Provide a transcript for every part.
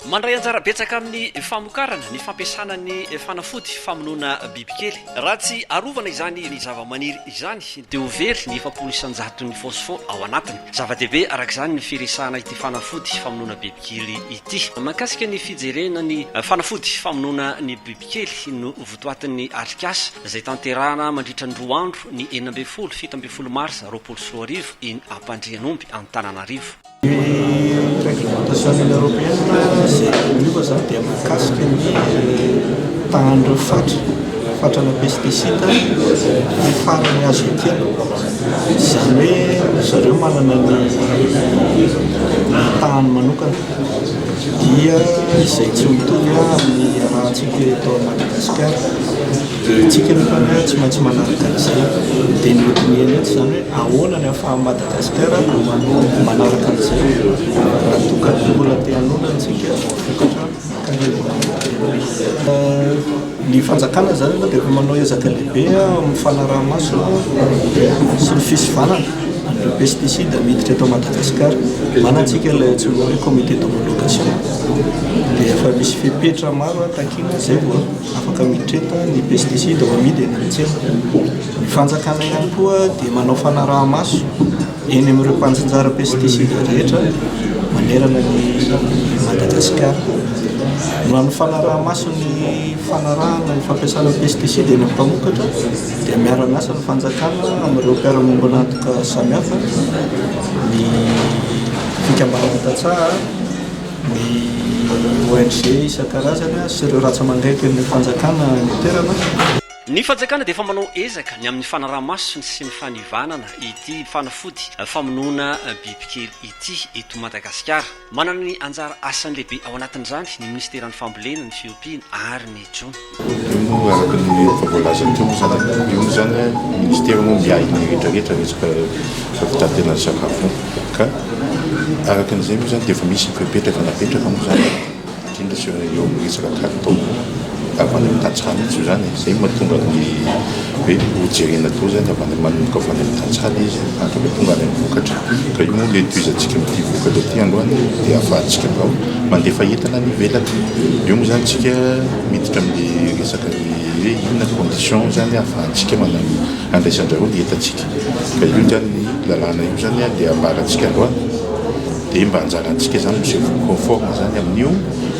Mandray anjara betsaka amin'ny famokarana ny fampiasana ny fanafody famonoana bibikely. Raha tsy arovana izany zavamaniry izany dia ho very ny 40 isan-jaton'ny phosphore ao anatiny. Zava-dehibe araka izany ny firesahana ity fanafody famonoana bibikely ity. Mahakasika ny fijerena ny fanafody famonoana ny bibikely no votoatin'ny atrikasa izay tanterahana mandritra ny roa andro ny 16, 17 marsa 2020 eny Ampandrianomby Antananarivo. Ny réglementation Union Européenne izay miova izany dia mahakasika ny tahan'ireo fatra, fatrana pesticide ny farany azo ekena. Izany hoe zareo manana ny tahany manokana dia izay tsy mitovy amin'ny arahantsika eto Madagasikara. Dia isika nefa tsy maintsy manaraka an'izay. Dia ny hodinihana eto izany hoe ahoana ny ahafahan'i Madagasikara manaraka an'izay raha toa ka mbola te hanondrana isika vokatra mankany Ny fanjakana izany aloha dia efa manao ezaka lehibe amin'ny fanaraha-maso sy ny fisivanana an'ireo pesticides miditra eto Madagasikara. Manantsika ilay antsoina hoe comité d'homologation dia efa misy fepetra maro takiana izay vao afaka miditra eto ny pesticides ho amidy eny amin'ny tsena. Ny fanjakana ihany koa dia manao fanaraha-maso eny amin'ireo mpanjinjara pesticides rehetra manerana ny Madagasikara. Noho ny fanaraha-maso ny fanarahana ny fampiasana pesticides eny amin'ny mpamokatra dia miara-miasa ny fanjakana amin'ireo mpiara-miombon'antoka samihafa, ny fikambanana tantsaha, ny ONG isan-karazany sy ireo rantsa-mangaiky ny fanjakana any an-toerana. Ny fanjakana dia efa manao ezaka ny amin'ny fanaraha-maso sy ny fanivanana ity fanafody famonoana bibikely ity eto Madagasikara. Manana ny anjara asany lehibe ao anatin'izany ny minisiteran'ny Fambolena, ny Fiompiana ary ny Jono. Io moa araka ny efa voalaza teo moa izany, io moa izany minisitera moa miahy ny rehetra rehetra resaka fitaterana sakafo ka araka an'izay moa izany dia efa misy ny fepetra efa napetraka moa izany. Indrindra sur eo amin'ny resaka kalitao avy any amin'ny tantsaha mihitsy io izany e, izay no mahatonga ny hoe ho jerena daholo izany avy any manomboka avy any amin'ny tantsaha ilay izy mandra-paha tonga any amin'ny vokatra. Ka io moa ilay tohizantsika amin'ity vokatra ity androany dia ahafahantsika mba mandefa entana any ivelany. Eo moa izany tsika miditra amin'ny resaka ny hoe inona condition izany ahafahantsika manao andraisan-dRareo ny entantsika. Ka io izany ny lalàna io izany dia ambarantsika androany. Dia mba anjarantsika izany mi-se conforme izany amin'io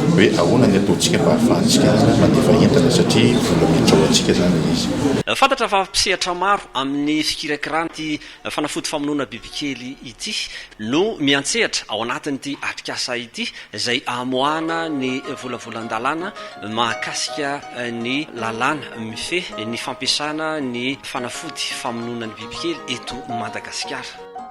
hoe ahoana ny ataontsika mba ahafahantsika mandefa entana satria vola miditra ho antsika izany ilay izy. Fantatra fa mpisehatra maro amin'ny fikirakirana ity fanafody famonoana bibikely ity no miantsehatra ao anatin'ity atrikasa ity izay amoahana ny volavolan-dalàna mahakasika ny lalàna mifehy ny fampiasana ny fanafody famonoana ny bibikely eto Madagasikara.